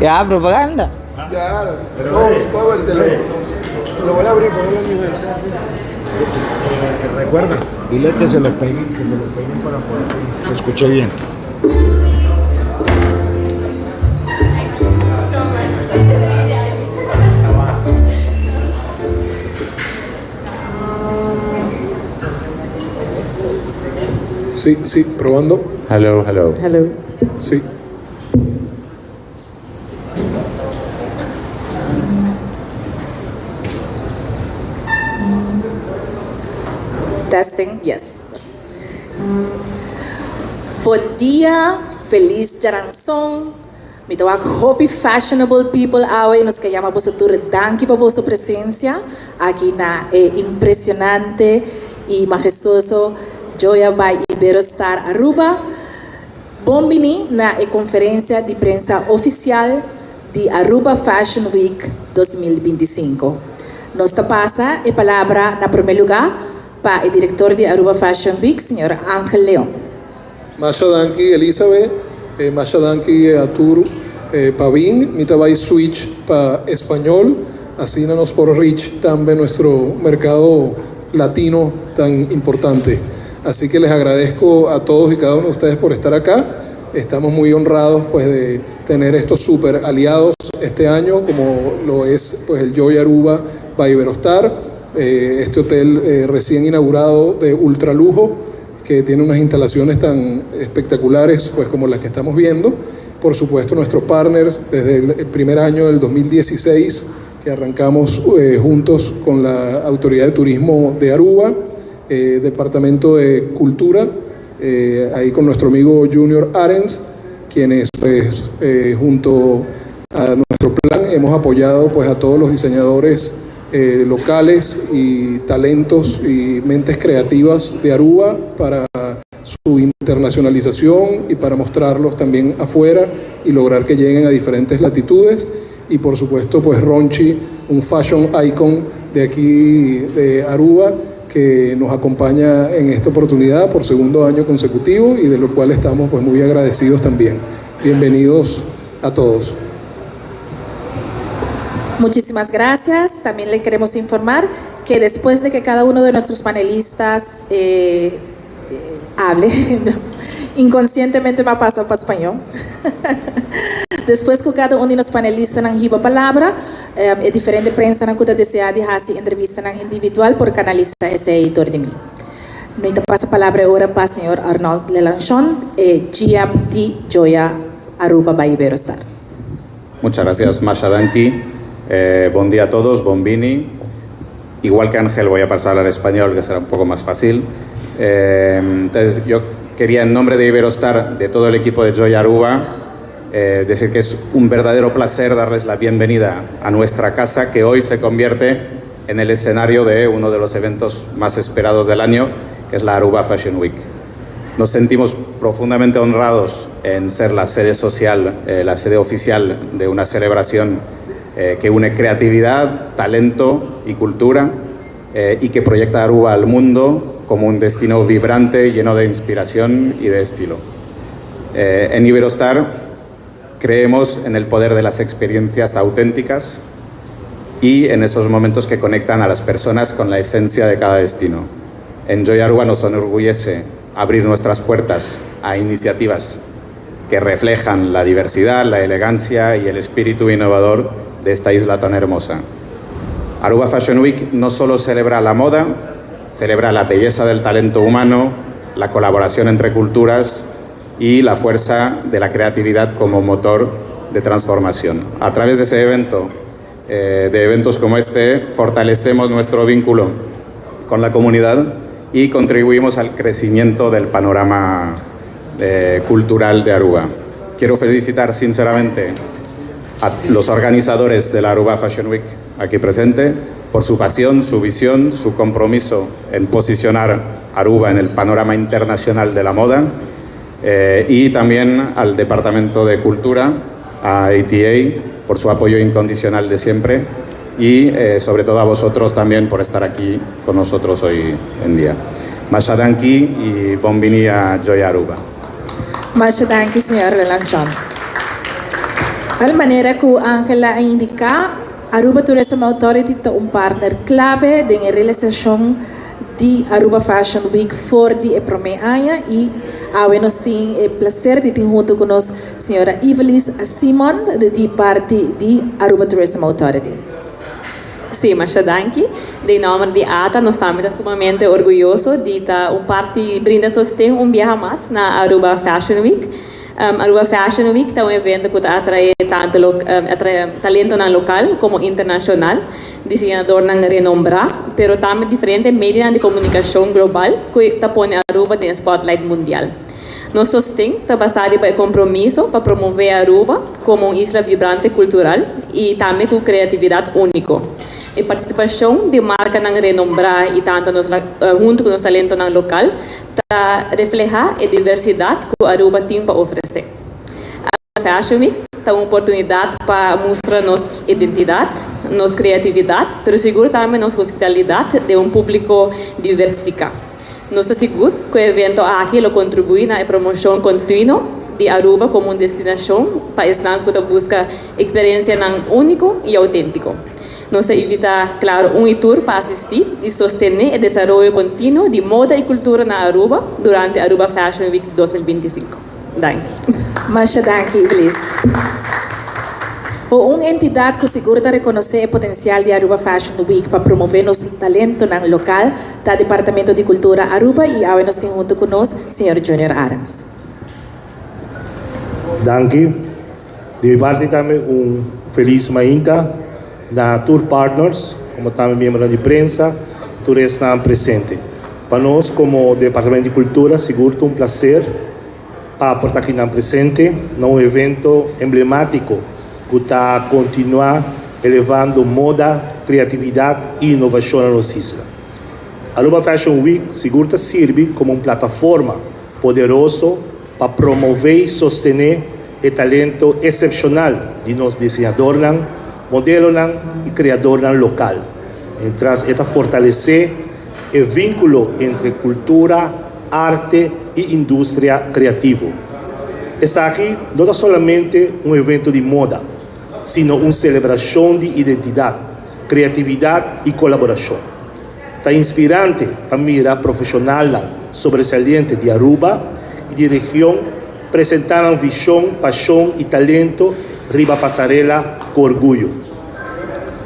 Ya, propaganda. Ya, no, power, se lo, lo voy a abrir, ponlo en mi vez. Recuerda, dile que se lo peinen, que se lo peinen para poder que se escuche bien. Sí, sí, probando. Hello, hello. Hello. Sí. Testing, yes. Bon dia, felis djaranson. Mi ta wak hopi fashionable people awe y nos ke yama boso tur danki pa boso presencia aki na e impresionante y majestuoso Joya by Iberostar Aruba. Bon bini na e conferencia di prensa oficial di Aruba Fashion Week 2025. Nos ta pasa e palabra na prome luga pa e director di Aruba Fashion Week, señor Angel Leon. Masha danki Elizabeth, masha danki a tur pa bin. Mi ta bay switch pa español, asina nos por reach tambe nuestro mercado latino tan importante. Así que les agradezco a todos y cada uno de ustedes por estar acá. Estamos muy honrados pues de tener estos super aliados este año, como lo es pues el Joy Aruba by Iberostar, este hotel recién inaugurado de ultralujo, que tiene unas instalaciones tan espectaculares pues como las que estamos viendo. Por supuesto, nuestros partners desde el primer año del 2016 que arrancamos juntos con la Autoridad de Turismo de Aruba, Departamento de Cultura, ahí con nuestro amigo Junior Arens, quienes pues, junto a nuestro plan hemos apoyado pues, a todos los diseñadores locales y talentos y mentes creativas de Aruba para su internacionalización y para mostrarlos también afuera y lograr que lleguen a diferentes latitudes. Y por supuesto, pues Ronchi, un fashion icon de aquí de Aruba, que nos acompaña en esta oportunidad por segundo año consecutivo y de lo cual estamos pues muy agradecidos también. Bienvenidos a todos. Muchísimas gracias. También le queremos informar que después de que cada uno de nuestros panelistas hable, inconscientemente mi a pasa pa spañó. Despues ku kada un di nos panelistanan hiba palabra, e diferente prensanan ku ta deseá di hasi entrevistanan individual por kanalisá esei dor di mi. Mi ta pasa palabra e ora pa señor Arnold Lelanchon, e GM di Joya Aruba by Iberostar. Muchas gracias, Masha danki. Bon dia a todos, bon bini. Igual que Ángel voy a pasar al español, que será un poco más fácil. Entonces, yo quería en nombre de Iberostar, de todo el equipo de Joy Aruba, decir que es un verdadero placer darles la bienvenida a nuestra casa, que hoy se convierte en el escenario de uno de los eventos más esperados del año, que es la Aruba Fashion Week. Nos sentimos profundamente honrados en ser la sede social, la sede oficial de una celebración que une creatividad, talento y cultura y que proyecta Aruba al mundo como un destino vibrante, lleno de inspiración y de estilo. En Iberostar creemos en el poder de las experiencias auténticas y en esos momentos que conectan a las personas con la esencia de cada destino. En Joy Aruba nos enorgullece abrir nuestras puertas a iniciativas que reflejan la diversidad, la elegancia y el espíritu innovador de esta isla tan hermosa. Aruba Fashion Week no solo celebra la moda, celebra la belleza del talento humano, la colaboración entre culturas y la fuerza de la creatividad como motor de transformación. A través de ese evento, de eventos como este, fortalecemos nuestro vínculo con la comunidad y contribuimos al crecimiento del panorama cultural de Aruba. Quiero felicitar sinceramente a los organizadores de la Aruba Fashion Week aquí presente por su pasión, su visión, su compromiso en posicionar Aruba en el panorama internacional de la moda y también al Departamento de Cultura, a ATA, por su apoyo incondicional de siempre y sobre todo a vosotros también por estar aquí con nosotros hoy en día. Masha danki y bon bini a Joy Aruba. Masha danki, señor Lelanchon. Al manera ku Angela a indiká, Aruba Tourism Authority ta un partner klave den e realisashon di Aruba Fashion Week for di e promé aña i awe nos tin e plaser di tin huntu ku nos señora Ivelisse Simon di parti di Aruba Tourism Authority. Sí, masha danki. Den nomber di ata nos tambe ta sumamente orguyoso di ta un parti brinda sosten un biaha mas na Aruba Fashion Week. Aruba Fashion Week ta un evento ku ta atraé tantu atraé talentonan lokal komo internashonal, diseñadornan renombrá, pero tambe diferente medionan di komunikashon global ku ta pone Aruba den e spotlight mundial. Nos sosten ta basá riba e kompromiso pa promové Aruba komo un isla vibrante kultural i tambe ku kreatividat úniko. E partisipashon di markanan renombrá i tantu nos huntu ku nos talentonan lokal ta reflehá e diversidat ku Aruba tin pa ofresé. Aruba Fashion Week ta un oportunidat pa mustra nos identidat, nos kreatividat, pero sigur tambe nos hospitalidat den un públiko diversifiká. Nos ta sigur ku e evento aki lo kontribuí na e promoshon kontinuo di Aruba komo un destinashon pa esnan ku ta buska eksperensianan úniko i outéntiko. Nos ta invitá klaro un i tur pa asistí i sostené e desaroyo kontinuo di moda i kultura na Aruba durante Aruba Fashion Week 2025. Danki. Masha danki, Iblis. Bo un entidat ku sigur ta rekonosé e potensial di Aruba Fashion Week pa promové nos talentonan lokal ta Departamento di Kultura Aruba i awe nos tin huntu ku nos señor Junior Arends. Danki. Di mi parti tambe un felis mainta na tur partners como tambe miembronan di prensa, tur esnan presente. Pa nos como Departamento di Cultura sigur ta un placer pa por ta akinan presente na un evento emblematico cu ta continua elevando moda, creatividad y innovacion na nos isla. Aruba Fashion Week sigur ta sirbi como un plataforma poderoso pa promove y sostene e talento excepcional di nos diseñadornan, modelonan y creadornan local, mientras e ta fortalece e vinculo entre cultura, arte y industria creativo. Esaki no ta solamente un evento di moda, sino un celebracion di identidad, creatividad y colaboracion. Ta inspirante pa mira profesionalnan sobresaliente di Aruba y di region presenta nan vision, pasion y talento riba pasarela cu orguyo.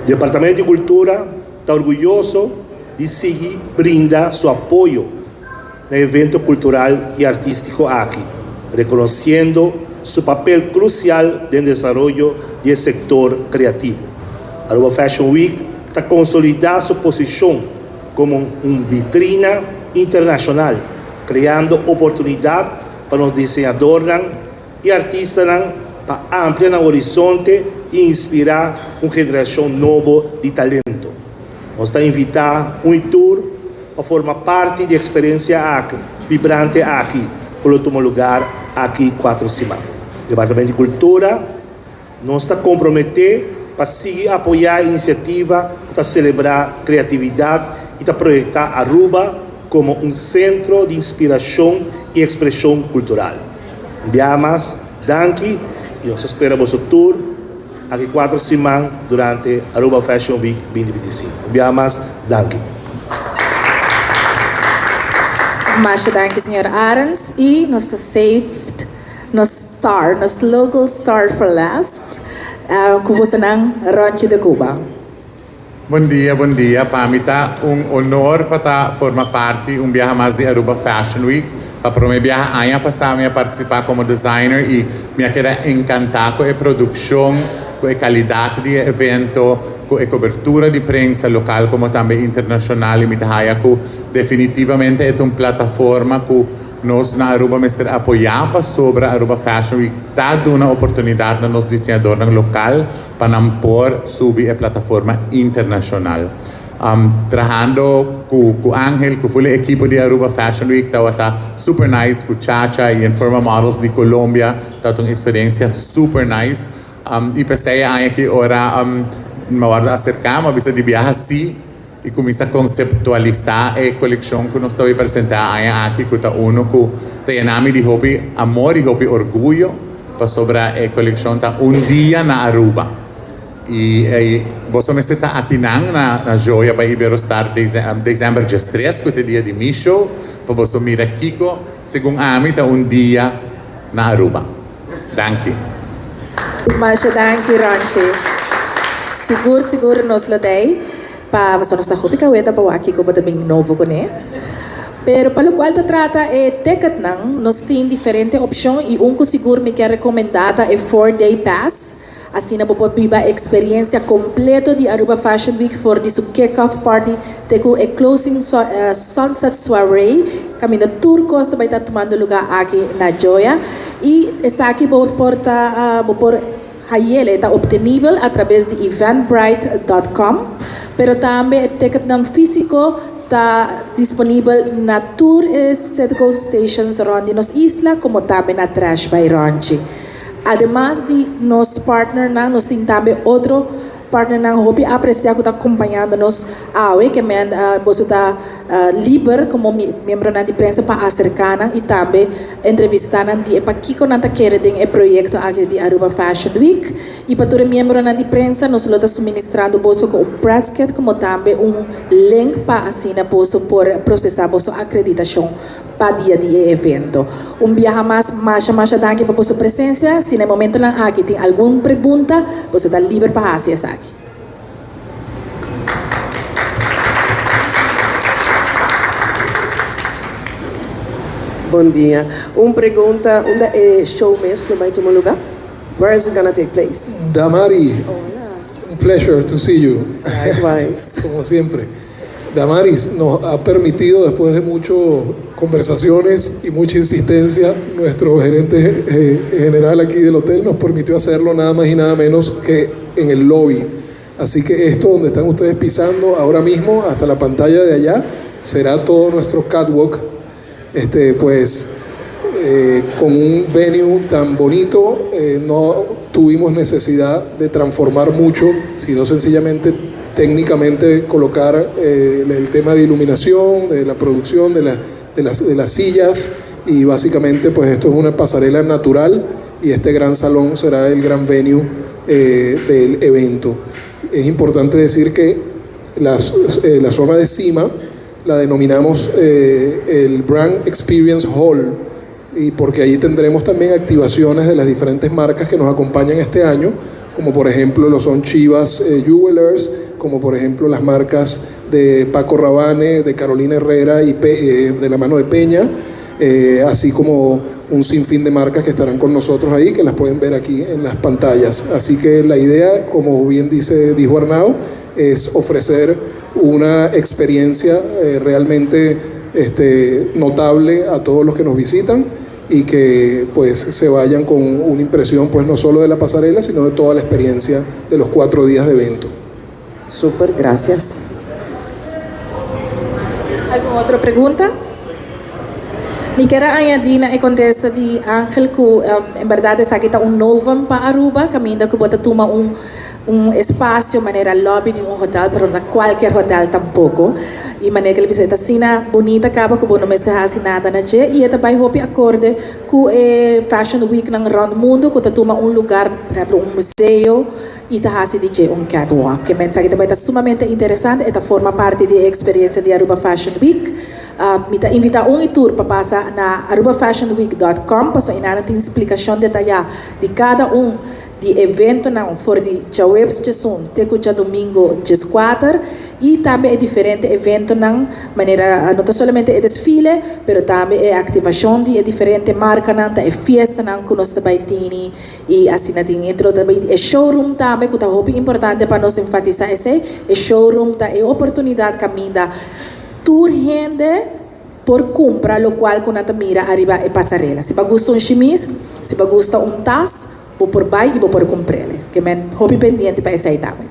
Departamento di Cultura ta orguyoso di sigui brinda su apoyo na e evento cultural y artistico aki, reconociendo su papel crucial den desaroyo di e sector creativo. Aruba Fashion Week ta consolida su posicion como un vitrina internacional, creando oportunidad pa nos diseñadornan y artistanan pa amplia nan horizonte y inspira un generacion nobo di talento. Nos ta invita un y tur pa forma parti di experiencia aki vibrante aki cu lo tuma lugar aki cuatro siman. Departamento di Cultura nos ta compromete pa sigui apoya e iniciativa cu ta celebra creatividad y ta proyecta Aruba como un centro di inspiracion y expresion cultural. Un biaha mas, danki y nos ta spera boso tur aki cuatro siman durante Aruba Fashion Week 2025. Un biaha mas, danki. Masha danki señor Arends y nos ta saved nos star, nos local star for last cu bosonan Ronchi de Cuba. Bon dia, bon dia. Pa mi ta un honor pa ta forma parti un biaha mas di Aruba Fashion Week. Pa prome biaha aña pasa mi a participa como designer y mi a keda encanta cu e produccion, cu e calidad di e evento, cu e cobertura di prensa local como tambe internacional y mi ta haya cu definitivamente e ta un plataforma cu Nos na Aruba mester apoyá pasobra Aruba Fashion Week ta duna oportunidat na nos diseñadornan lokal pa nan por subi e plataforma internashonal. Trahando ku ku Angel, ku ful e ekipo di Aruba Fashion Week tabata super nice, ku Chacha i Informa Models di Colombia tabata un eksperensia super nice. I p'esei e aña aki ora mi a wòrdu aserká mi a bisa di biaha sí. I kuminsá konseptualisá e kolekshon ku nos ta bai presentá aña aki ku ta unu ku ta yena mi di hopi amor i hopi orguyo. pasobra e coleccion ta un dia na Aruba. Y boso mester ta akinan na Joya pa Iberostar december 13 cu ta e dia di mi show pa boso mira kico segun ami ta un dia na Aruba. Danki. Masha danki Ronchi. Sigur sigur nos lo t'ey pa pasobra nos ta hopi kaweta pa wak kiko bo ta bin nobo kuné. Pero pa lokual ta trata e ticketnan nos tin diferente opshon i un ku sigur mi kier rekomendá ta e 4 day pass. Asina bo por biba e experiencia completo di Aruba Fashion Week for di su kick-off party te cu e closing sunset soiree caminda tur cos ta bay ta tumando lugar aki na Joya y esaki bo por ta bo por hayele ta obtenibel a traves di eventbrite.com pero tambe e ticketnan fisico ta disponibel na tur e Citgo stations rond di nos isla como tambe na Trash by Ronchi. Ademas di nos partnernan, nos tin tambe otro partnernan hopi aprecia cu ta acompañando nos awe, ke men boso ta liber como miembronan di prensa pa acerca nan y tambe entrevista nan di e pakico nan ta kere den e proyecto aki di Aruba Fashion Week. Y pa tur e miembronan di prensa nos lo ta suministrando boso cu un press kit como tambe un link pa asina boso por procesa boso acreditacion pa dia di e evento. Un biaha mas, masha masha danki pa boso presencia. Si na e momentonan aki tin algun pregunta, boso ta liber pa haci esaki. Bon dia. Un pregunta, unda e show mes lo bay tuma lugar? Where is it gonna take place? Damari, un pleasure to see you. Likewise. Como siempre. Damaris nos ha permitido, después de muchas conversaciones y mucha insistencia, nuestro gerente general aquí del hotel nos permitió hacerlo nada más y nada menos que en el lobby. Así que esto donde están ustedes pisando ahora mismo, hasta la pantalla de allá, será todo nuestro catwalk. Pues, con un venue tan bonito, no tuvimos necesidad de transformar mucho, sino sencillamente técnicamente colocar el tema de iluminación, de la producción, de las sillas y básicamente, pues, esto es una pasarela natural y este gran salón será el gran venue del evento. Es importante decir que la zona de cima la denominamos el Brand Experience Hall y porque allí tendremos también activaciones de las diferentes marcas que nos acompañan este año, como por ejemplo lo son Chivas Jewelers, como por ejemplo las marcas de Paco Rabanne, de Carolina Herrera y de la mano de Peña, así como un sinfín de marcas que estarán con nosotros ahí, que las pueden ver aquí en las pantallas. Así que la idea, como bien dijo Arnau, es ofrecer una experiencia realmente notable a todos los que nos visitan y que, pues, se vayan con una impresión, pues, no solo de la pasarela, sino de toda la experiencia de los 4 días de evento. Super, gracias. Algun otro pregunta? Mi kier añadi na e contesta di Angel cu en berdad esaki ta un novum pa Aruba, caminda cu bo ta tuma un espacio manera lobby di un hotel, pero no cualkier hotel tampoco. Y manera cu el a bisa, asina bunita caba cu bo no mester haci nada na dje y ta bay hopi acorde cu e Fashion Week nan rond mundo cu ta tuma un lugar, por ehempel, un museo y ta haci di dje un catwalk. Ke men esaki tambe ta sumamente interesante, ta forma parti di e experiencia di Aruba Fashion Week. Mi ta invita un y tur pa pasa na arubafashionweek.com pa einan tin explicacion detaya di cada un di eventonan for di djaweps 11 te cu diadomingo 14 y tambe e diferente eventonan manera no ta solamente e desfile, pero tambe e activacion di diferente marcanan, ta e fiestanan cu nos tambe tin y asina tin entre tambe e showroom tambe, cu ta hopi importante pa nos enfatisa esey. E showroom ta e oportunidad caminda tur hende por cumpra locual cu nan ta mira ariba e pasarela. Si bo gusta un chemise, si bo gusta un tas, bo por bay y bo por cumpr'e. Ke men hopi pendiente pa esey tambe.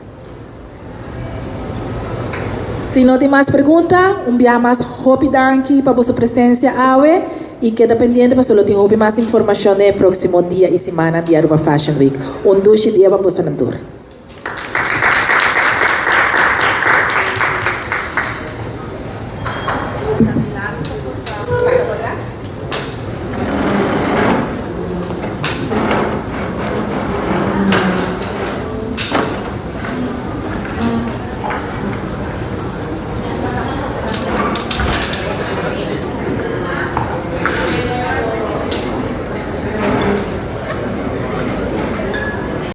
Si no tin mas pregunta, un biaha mas hopi danki pa boso presencia awe y keda pendiente pa lo tin hopi mas informacion den próximo dia y siman di Aruba Fashion Week. Un dushi dia pa boso tur.